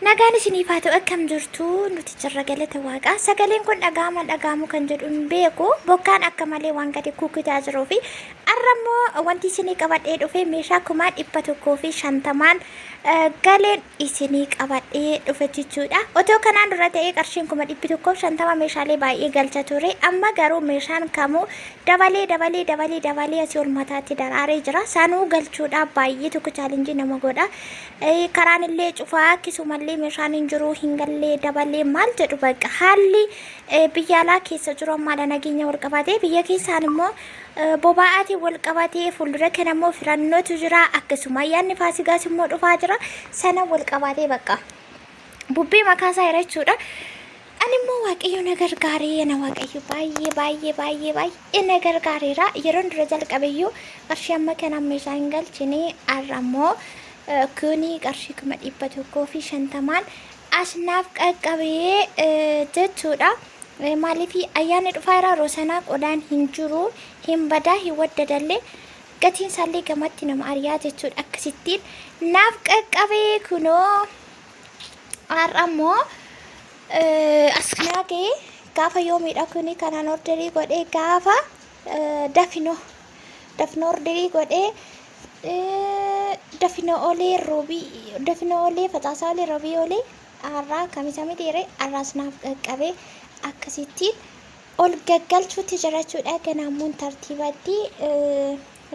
Nagaan isiniif haa ta'u, akkam jirtu? Nuti jirra, galata Waaqaa. Sagaleen kun dhaga'ama dhaga'amu kan jedhu hin beeku. Bokkaan akka malee waan gadi kukutaa jiruu fi har'a immoo wanti isinii qabadhee dhufe meeshaa 150,000n galeen isinii qabadhee dhufe jechuudha. Otoo kanaan dura ta'ee qarshiin 150,000 meeshaalee baay'ee galcha ture. Amma garuu meeshaan kamuu dabalee dabalee dabalee dabalee asii ol mataatti daraaree jira. Sanuu galchuudhaaf baay'ee tokko chaalenjii nama godha. Karaan illee cufaa, akkasumallee meeshaan hin jiru, hin gallee, dabalee maal jedhu, bakka haalli biyya alaa keessa jiru ammaadha nageenya wal qabatee, biyya keessaan immoo boba'aatiin wal qabatee, fuuldura kana immoo filannootu jira, akkasuma ayyaanni Faasigaas immoo dhufaa jira, sana wal qabatee bakka bubbee makaasaa jira jechuudha. Ani immoo Waaqayyo na gargaaree, ana Waaqayyo baay'ee baay'ee baay'ee baay'ee na gargaareera. Yeroon dura jalqabeyyuu qarshii amma kanaan meeshaa hin galchine. Har'a immoo kuni qarshii 150,000n as naaf qaqqabee jechuudha. Maaliif ayyaanni dhufaa jira, yeroo sanaa qodaan hin jiru, hin badaa, hin waddadallee, gatiin isaallee gamatti nama ariyaa jechuudha. Akkasittiin naaf qaqqabee kunoo har'a immoo as naa ga'e. Gaafa yoomiidha kuni kanaan orderii godhee? Gaafa dafinoo dafinoo orderii godhee, dafinoo olee, roobii dafinoo olee, facaasaa olee, roobii olee, har'aa kamisa mitiire, har'aas naaf qaqqabee akkasittiin ol gaggalchuutti jira jechuudha. Ganaamuun tartiibatti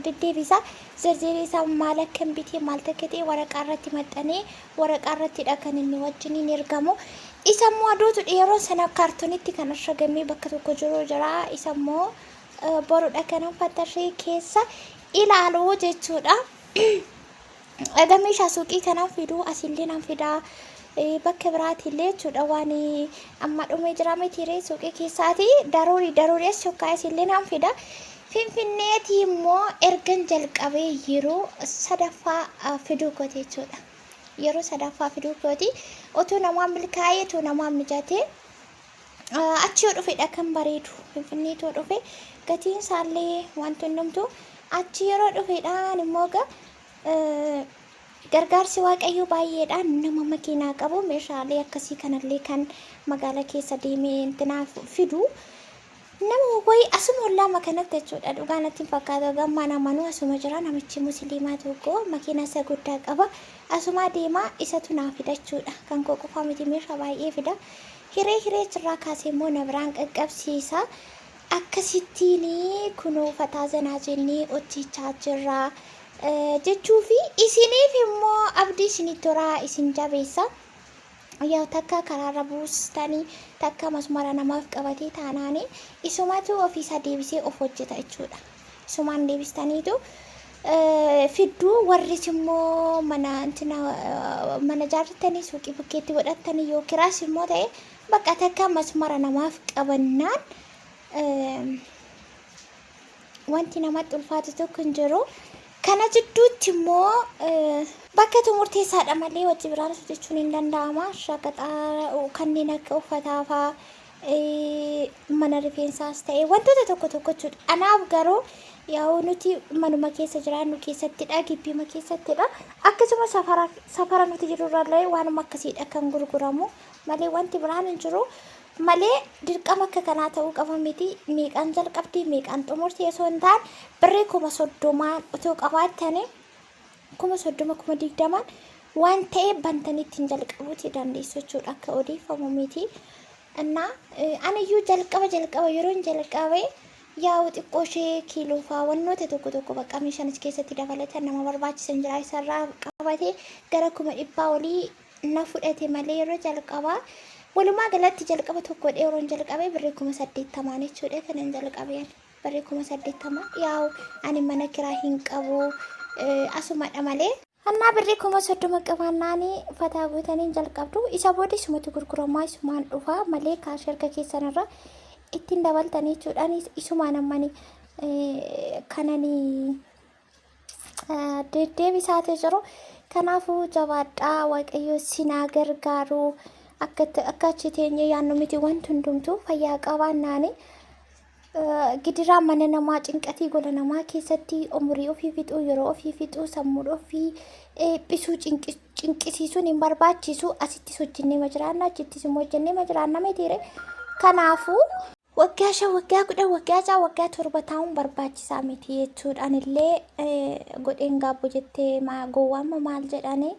deddeebisa. Zirzirii isaa maal akka hin bitee, maal takka ta'e waraqaa irratti maxxanee, waraqaa irrattidha kan inni wajjiniin ergamu. Isa immoo aduutu yeroo sana kaartonitti kan ashagamee bakka tokko jiru jira. Isa immoo borudha kanan fattashee keessa ilaalu jechuudha. Egaa meeshaa suuqii kanaan fiduu asillee nan fidaa, bakka biraatillee jechuudha. Waan amma dhumee jira mitiiree, suuqii keessaati daruurii daruurii as shokkaa asillee nan fida. Finfinneetii immoo ergan jalqabee yeroo sadaffaa fiduu kooti jechuudha. Yeroo sadaffaa fiduu kooti. Otoo namaan milkaa'ee, otoo namaan mijatee achi yoo dhufedha kan bareedu. Finfinneetii yoo dhufe gatiin isaallee wanti hundumtuu achi yeroo dhufedhaan immoo gargaarsi Waaqayyoo baay'eedha. Nama makiinaa qabu meeshaalee akkasii kanallee kan magaalaa keessa deemee intinaa fidu. Nama wayii asuma ollaama kanatti jechuudha. Dhugaa natti hin fakkaatu. Gammaan amanuu asuma jira. Namichi musliimaa tokko makiinaa isa guddaa qaba. Asumaa deemaa isatu naa fida jechuudha. Kan koo qofaa miti, meeshaa baay'ee fida. Hiree hiree achirraa kaasee immoo na biraan qaqqabsiisa. Akkasittiin kunoo fataa zanaa jennee hojjechaa jirra jechuu fi isiniif immoo abdii isinitti horaa, isin jabeessa. Yaa takka karaarra buustanii, takka masmara namaaf qabatee taanaani isumatu ofiisaa deebisee of hojjeta jechuudha. Isumaan deebistaniitu fidduu. Warris immoo mana intina mana ijaarrattanii suuqii bukkeetti godhattanii yoo kiraas immoo ta'e, bakka takka masmara namaaf qabannaan wanti namatti ulfaatu tokko hin jiru. Kana jidduutti immoo bakkatu murteessaadha malee hojii biraanis hojjechuun hin danda'ama. Shaqaxaa kanneen akka uffataa fa'aa, mana rifeensaas ta'e wantoota tokko tokko jechuudha. Anaaf garuu yaa'u nuti manuma keessa jiraannu keessattidha, gibbiima keessattidha. Akkasuma safara safara nuti jirurrallee waanuma akkasiidha kan gurguramu malee wanti biraan hin jiru. Malee dirqama akka kanaa ta'uu qaba miti. Meeqaan jalqabdi, meeqaan xumurti osoo hin taane, birrii 30,000n otoo qabaattanii, 30,000, 20,000n waan ta'e bantanii ittiin jalqabuuti dandeessu jechuudha. Akka odeeffamu miti. Innaa aniyyuu jalqaba jalqaba yeroon jalqabe yaa'u xiqqoo ishee kiiloo fa'aa wannoota tokko tokko bakka meeshaan as keessatti dabalatan nama barbaachisan jira, isarraa qabatee gara 100,000 olii na fudhate malee yeroo jalqabaa walumaa galatti jalqaba tokko yeroon jalqabe birrii 80,000n jechuudha kanan jalqabe ani. Birrii 80,000, yaa'u ani mana kiraa hin qabu, asumadha malee. Annaa birrii 30,000 qabaannaanii fataa gootanii jalqabdu. Isa booda isumatti gurguramaa isumaan dhufaa malee kaashii harka keessanirra ittiin dabaltanii jechuudhaan isumaan ammani kananii deddeebisaatee jiru. Kanaafuu jabaadhaa, Waaqayyo sinaa gargaaru. Akka achi teenyee yaannu miti wanti hundumtuu fayyaa qabaannaani. Gidiraa mana namaa, cinqatii gola namaa keessatti umurii ofii fixuu, yeroo ofii fixuu, sammuu ofii dhisuu, Cinqisiisuun hin barbaachisu. Asittis hojjennee ma jiraanna, achittis immoo hojjennee ma jiraanna mitiire. Kanaafuu waggaa 5, waggaa 10, waggaa 6, waggaa 7 taa'uun barbaachisaa miti jechuudhaan illee godheen gaabbu jettee gowwaan moo maal jedhanii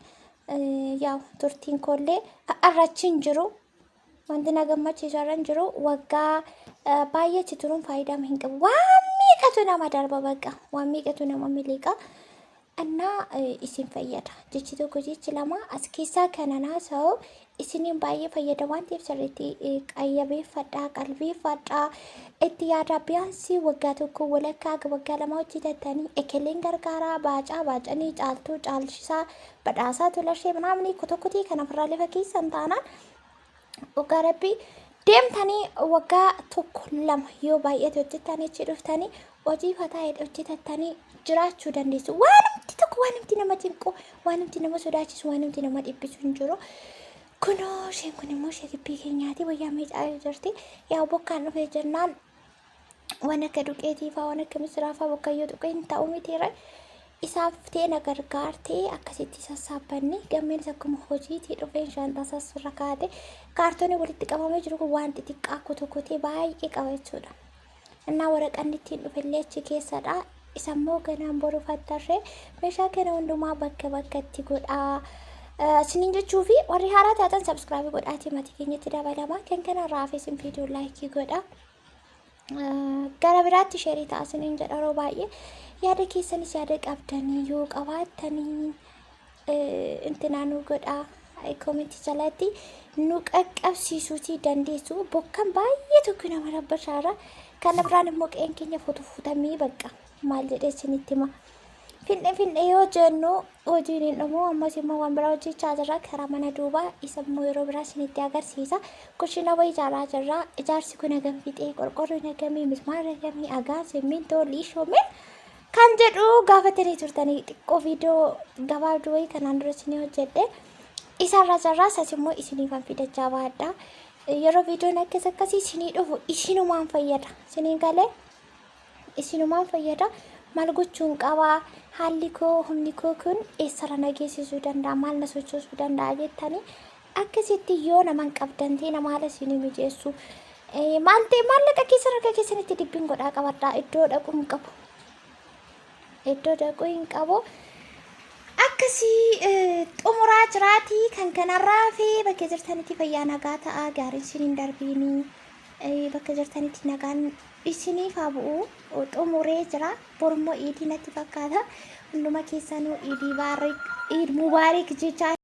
yaa turtiin koollee har'a achi hin jiru. Wanti na gammachiisu har'a hin jiru. Waggaa baay'ee achi turuun faayidaa hin qabu. Waan meeqatu nama darba bakka. Waan meeqatu nama miliqa. Innaa isin fayyada. Jechi tokko jechi lama as keessaa kanan haasa'u isiniin baay'ee fayyada waan ta'eef sirriitti qayyabeeffadhaa, qalbeeffadhaa, itti yaadaa. Biyaansii waggaa tokko walakkaa haga waggaa 2 hojjetattanii ekeleen gargaaraa, baacaa baacanii, caaltuu caalchisaa, badhaasaa tolashee manaamni kotokkotii kana ofirraa lafa keessan taanaan dhugaa rabbii deemtanii waggaa tokko lama yoo baay'ate hojjettanii achi dhuftanii hojii fataa hojjetattanii jiraachuu dandeessu. Waanumti tokko waanumti nama cinqu, waanumti nama sodaachisu, waanumti nama dhiphisu hin jiru. Kunoo isheen kun immoo ishee gibbii keenyaati wayyaa miicaa jirti. Yaa bokkaan dhufee jennaan waan akka duqeetii fa'aa waan akka misiraa fa'aa bokkayyoo tuqee hin ta'u mitiirre. Isaaf ta'e na gargaartee akkasitti sassaabbanne gammeenis akkuma hojiitii dhufeen shaanxaa isaas irra kaa'ate kaartoonii walitti qabamee jiru kun waan xixiqqaa kutokotee baay'ee qaba jechuudha. Innaa waraqanni ittiin dhufellee achi keessadha. Isammoo ganaan boru fattarree meeshaa kana hundumaa bakka bakkatti godhaa. Isiniin jechuu fi warri haaraa taatan subscribe godhaatii maatii keenyatti dabalama. Kan kanarraa hafe isin viidiyoo like godhaa. Gara biraatti share ta'a isiniin jedha yeroo baay'ee yaada keessanis yaada qabdanii yoo qabaattanii intinaa nu godhaa comment jalatti nu qaqqabsiisuutii dandeessu. Bokkan baay'ee tokko nama rabbashaara. Kana biraan immoo qe'een keenya futufutamee bakka maal jedhee isinitti hima. Finne finne yoo jennu hojiin hin dhumu. Ammas immoo waan biraa hojjechaa jirra karaa mana duubaa. Isa immoo yeroo biraa isinitti agarsiisa. Kushina wayii ijaaraa jirra. Ijaarsi kun hagam fixee, qorqorroon hagamii, mismaarri hagamii, dhagaan, simmintoo, liishoo min kan jedhu gaafatanii turtanii xiqqoo viidiyoo gabaabduu wayii kanaan dura isinii hojjedhe. Isarra jirra. Isas immoo isiniifan fidachaa baadha. Yeroo viidiyoon akkas akkasii isinii dhufu isinumaan fayyada. Isiniin galee isinumaan fayyada. Maal gochuun qabaa, haalli koo, humni koo kun eessarra na geessisuu danda'a, maal na sochoosuu danda'a jettanii akkasitti yoo naman qabdan ta'e nama haala isinii mijeessu maal ta'e maallaqa keessan harka keessanitti dibbiin godhaa qabadhaa. Iddoo dhaquu hin qabu, iddoo dhaquu hin qabu. Akkasii xumuraa jiraatii kan kanarraa fi bakka jirtanitti fayyaa nagaa ta'a. Gaariin isiniin darbiinii bakka jirtanitti nagaan isiniif haa bu'u. Xumuree jira. Borummoo iidii natti fakkaata. Hunduma keessanuu iidii baarik, iid mubaarik jechaa.